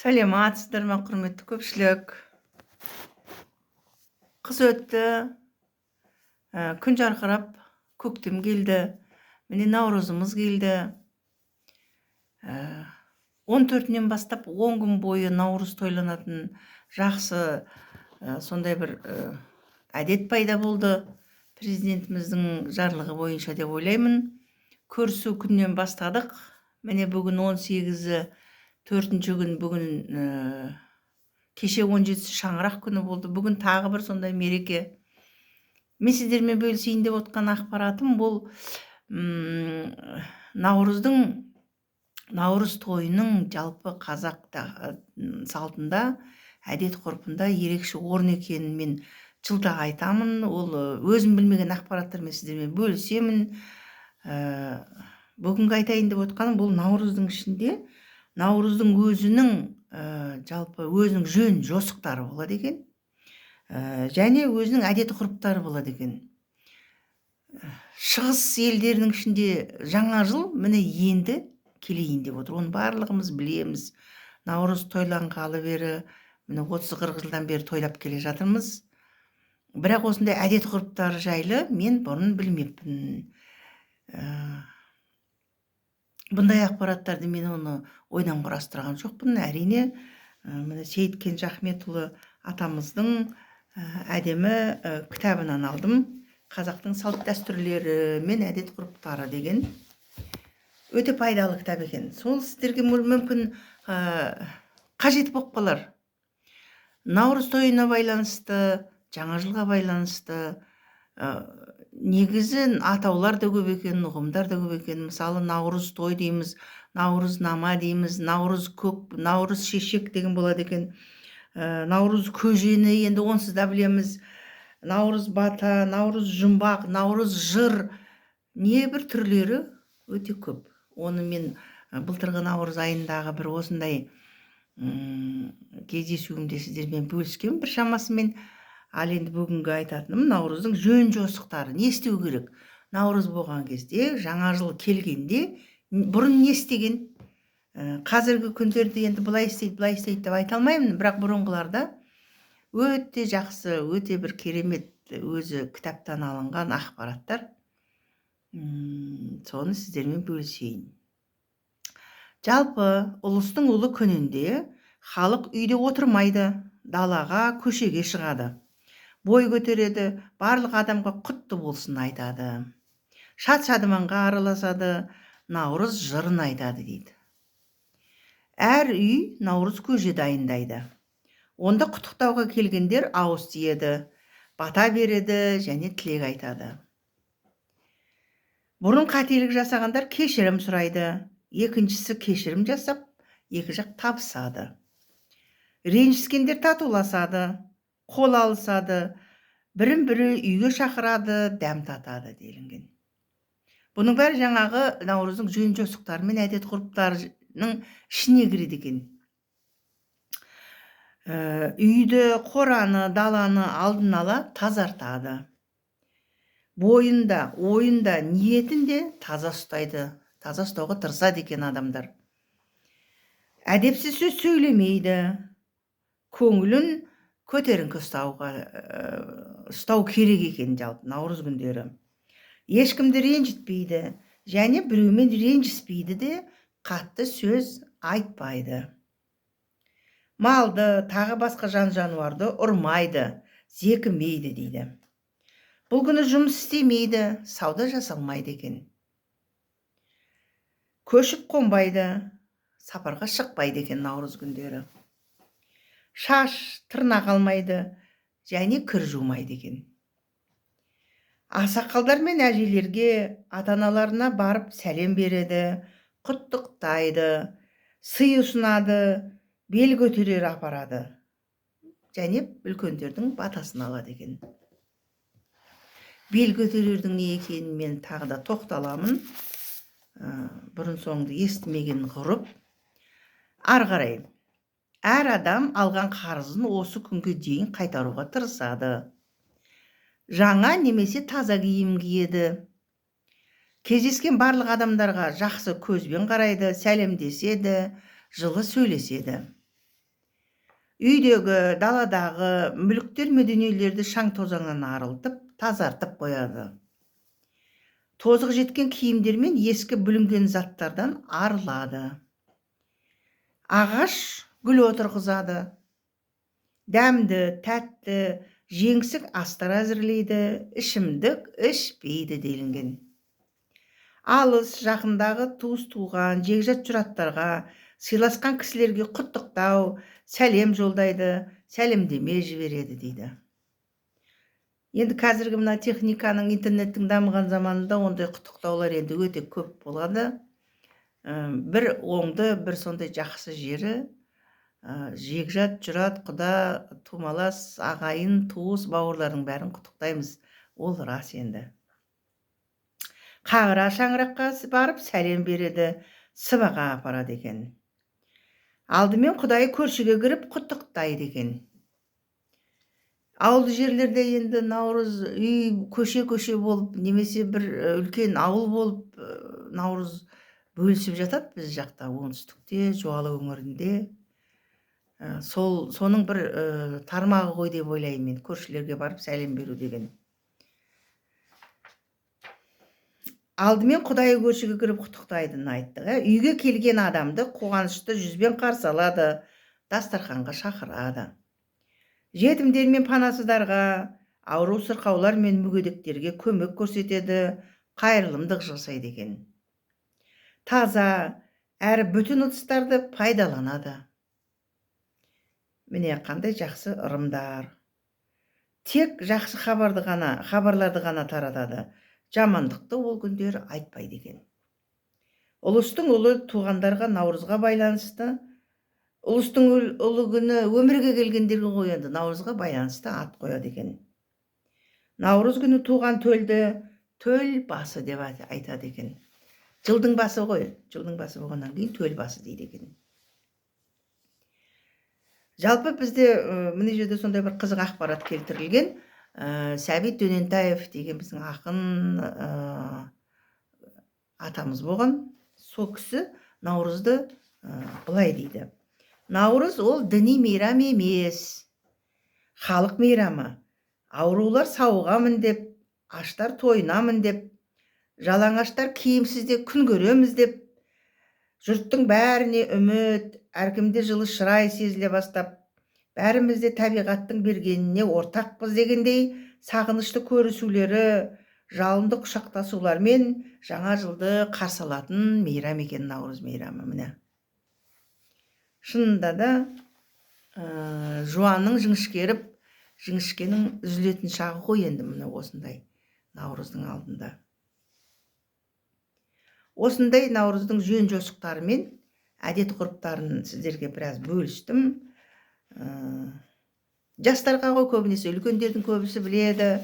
Саламатсыздар ма, құрметті көпшілік! Қыс өтті, күн жарқырап, көктем келді, міне, наурызымыз келді. 14-інен бастап 10 күн бойы наурыз тойланатын жақсы, сондай бір әдет пайда болды президентіміздің жарлығы бойынша деп ойлаймын. Көрісу күнінен бастадық. Міне, бүгін 18-і, төртінші күн бүгін. Кеше 17-сі шаңырақ күні болды, бүгін тағы бір сондай мереке. Мен сіздермен бөлісейін деп отқан ақпаратым бұл наурыздың, наурыз тойының жалпы қазақ салтында, әдет ғұрпында ерекше орын екенін мен жылда айтамын. Ол өзім білмеген ақпараттармен сіздермен бөлісемін. Бүгінгі айтайын деп отқаным, бұл наурыздың ішінде наурыздың өзінің, жалпы өзінің жөн жосықтары болады екен және өзінің әдет ғұрыптары болады екен. Шығыс елдерінің ішінде жаңа жыл, міне, енді келейін деп отыр. Оны барлығымыз білеміз. Наурыз тойланғалы бері, міне, 30-40 жылдан бері тойлап келе жатырмыз. Бірақ осындай әдет ғұрыптары жайлы мен бұрын білмеппін. Бұндай ақпараттарды мен оны ойдан құрастырған жоқпын, әрине. Міне, Сейіт Кенжеахметұлы атамыздың әдемі кітабынан алдым. «Қазақтың салт дәстүрлері мен әдет ғұрыптары» деген өте пайдалы кітап екен. Сол сіздерге мүмкін қажет болып қалар. Наурыз тойына байланысты, жаңа жылға байланысты негізі атаулар да көп екен, ұғымдар да көп екен. Мысалы, наурыз той дейміз, наурызнама дейміз, наурыз көк, наурыз шешек деген болады екен. Наурыз көжені енді онсыз да білеміз. Наурыз бата, наурыз жұмбақ, наурыз жыр, небір түрлері өте көп. Оны мен былтырғы наурыз айындағы бір осындай кездесуімде сіздермен бөліскенмін бір шамасымен. Ал енді бүгінгі айтатыным: наурыздың жөн жосықтары, не істеу керек наурыз болған кезде, жаңа жыл келгенде, бұрын не істеген. Қазіргі күндерде енді былай істейді, былай істейді деп айта алмаймын, бірақ бұрынғыларда өте жақсы, өте бір керемет өзі кітаптан алынған ақпараттар. Соны сіздермен бөлісейін. Жалпы ұлыстың ұлы күнінде халық үйде отырмайды, далаға, көшеге шығады, бой көтереді, барлық адамға құтты болсын айтады, шат шадыманға араласады, наурыз жырын айтады дейді. Әр үй наурыз көже дайындайды. Онда құттықтауға келгендер ауыз тиеді, бата береді және тілек айтады. Бұрын қателік жасағандар кешірім сұрайды, екіншісі кешірім жасап, екі жақ табысады. Ренжіскендер татуласады, қол алысады, бірін бірі үйге шақырады, дәм татады делінген. Бұның бәрі жаңағы наурыздың жөн жосықтары мен әдет ғұрыптарының ішіне кіреді екен. Үйді, қораны, даланы алдын ала тазартады. Бойын да, ойын да, ниетін де таза ұстайды, таза ұстауға тырысады екен адамдар. Әдепсіз сөз сөйлемейді, көңілін көтеріңкі ұстауға, ұстау керек екен жалпы наурыз күндері. Ешкімді ренжітпейді және біреумен ренжіспейді де, қатты сөз айтпайды. Малды, тағы басқа жан жануарды ұрмайды, зекімейді дейді. Бұл күні жұмыс істемейді, сауда жасалмайды екен. Көшіп қонбайды, сапарға шықпайды екен наурыз күндері. Шаш, тырнақ алмайды және кір жумайды екен. Ақсақалдар мен әжелерге, ата аналарына барып сәлем береді, құттықтайды, сый ұсынады, бел көтерер апарады және үлкендердің батасын алады екен. Бел көтерердің не екенін мен тағы да тоқталамын. Бұрын соңды естімеген ғұрып. Ары қарай әр адам алған қарызын осы күнге дейін қайтаруға тырысады. Жаңа немесе таза киім киеді. Кездескен барлық адамдарға жақсы көзбен қарайды, сәлемдеседі, жылы сөйлеседі. Үйдегі, даладағы мүліктер мен дүниелерді шаң тозаңнан арылтып, тазартып қояды. Тозығы жеткен киімдер мен ескі бүлінген заттардан арылады. Ағаш, гүл отырғызады. Дәмді, тәтті, жеңсік астар әзірлейді, ішімдік ішпейді делінген. Алыс, жақындағы туыс-туған, жекжат жұраттарға, сыйласқан кісілерге құттықтау, сәлем жолдайды, сәлемдеме жібереді дейді. Енді қазіргі мына техниканың, интернеттің дамыған заманында ондай құттықтаулар енді өте көп болады. Бір оңды, бір сондай жақсы жері, жекжат, жұрат, құда, тумалас, ағайын, туыс, бауырлардың бәрін құттықтаймыз. Ол рас енді. Қағыра шаңыраққа барып сәлем береді, сыбаға апарады екен. Алдымен құдайы көршіге кіріп құттықтайды екен. Ауылды жерлерде енді наурыз үй көше-көше болып, немесе бір үлкен ауыл болып, наурыз бөлісіп жатады біз жақта, оңтүстікте, Жуалы өңірінде. Сол соның бір тармағы ғой деп ойлаймын мен, көршілерге барып сәлем беру деген. Алдымен құдайы көршіге кіріп құттықтайтынын айттық. Үйге келген адамды қуанышты жүзбен қарсы алады, дастарханға шақырады. Жетімдер мен панасыздарға, ауру сырқаулар мен мүгедектерге көмек көрсетеді, қайырымдылық жасайды екен. Таза, әрі бүтін ыдыстарды пайдаланады. Міне қандай жақсы ырымдар. Тек жақсы хабарларды ғана таратады. Жамандықты ол күндері айтпайды екен. Ұлыстың ұлы туғандарға наурызға байланысты, ұлыстың ұлы күні өмірге келгендерге ғой енді наурызға байланысты ат қояды екен. Наурыз күні туған төлді төл басы деп айтады екен. Жылдың басы ғой, жылдың басы болғаннан кейін төл басы дейді екен. Жалпы бізде мына жерде сондай бір қызық ақпарат келтірілген. Сәбит Дөнентаев деген біздің ақын атамыз болған. Сол кісі наурызды былай дейді. Наурыз ол діни мейрам емес, халық мейрамы. Аурулар сауығамын деп, аштар тойынамын деп, жалаңаштар киімсіз де күн көреміз деп, жұрттың бәріне үміт, әркімде жылы шырай сезіле бастап, бәріміз де табиғаттың бергеніне ортақпыз дегендей сағынышты көрісулері, жалынды құшақтасулармен жаңа жылды қарсы алатын мейрам екен наурыз мейрамы. Міне. Шынында да жуанның жіңішкеріп, жіңішкенің үзілетін шағы ғой енді міне осындай наурыздың алдында. Осындай наурыздың жөн жосықтары мен әдет ғұрыптарын сіздерге біраз бөлістім. Жастарға ғой көбінесе, үлкендердің көбісі біледі.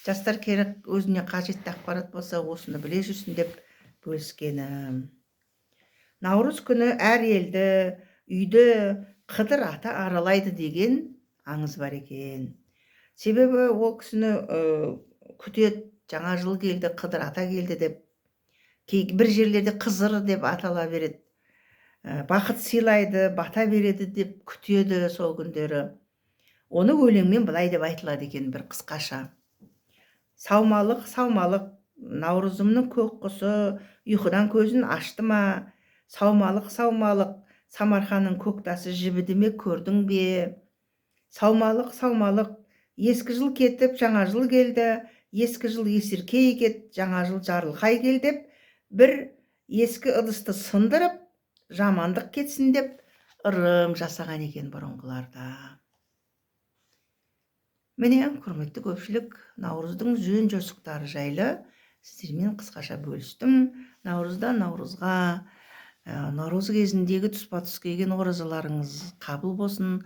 Жастар керек өзіне қажетті ақпарат болса, осыны біле жүрсін деп бөліскенім. Наурыз күні әр елді, үйді Қыдыр ата аралайды деген аңыз бар екен. Себебі ол кісіні күтеді, жаңа жыл келді, Қыдыр ата келді деп. Бір жерлерде Қызыр деп атала береді. Бақыт сыйлайды, бата береді деп күтеді сол күндері. Оны өлеңмен былай деп айтылады екен бір қысқаша. Саумалық, саумалық, наурызымның көк құсы ұйқыдан көзін ашты ма? Саумалық, саумалық, Самарқанның көк тасы жібіді ме, көрдің бе? Саумалық, саумалық, ескі жыл кетіп, жаңа жыл келді, ескі жыл есіркей кет, жаңа жыл жарылқай кел деп, бір ескі ыдысты сындырып, жамандық кетсін деп ырым жасаған екен бұрынғыларда. Міне, құрметті көпшілік, наурыздың жөн жосықтары жайлы сіздермен қысқаша бөлістім. Наурыздан наурызға, наурыз кезіндегі тұспа-тұс келген оразаларыңыз қабыл болсын.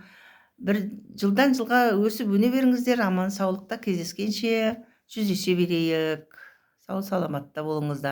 Бір жылдан жылға өсіп өне беріңіздер, аман саулықта кездескенше жүздесе берейік. Сау саламатта болыңыздар.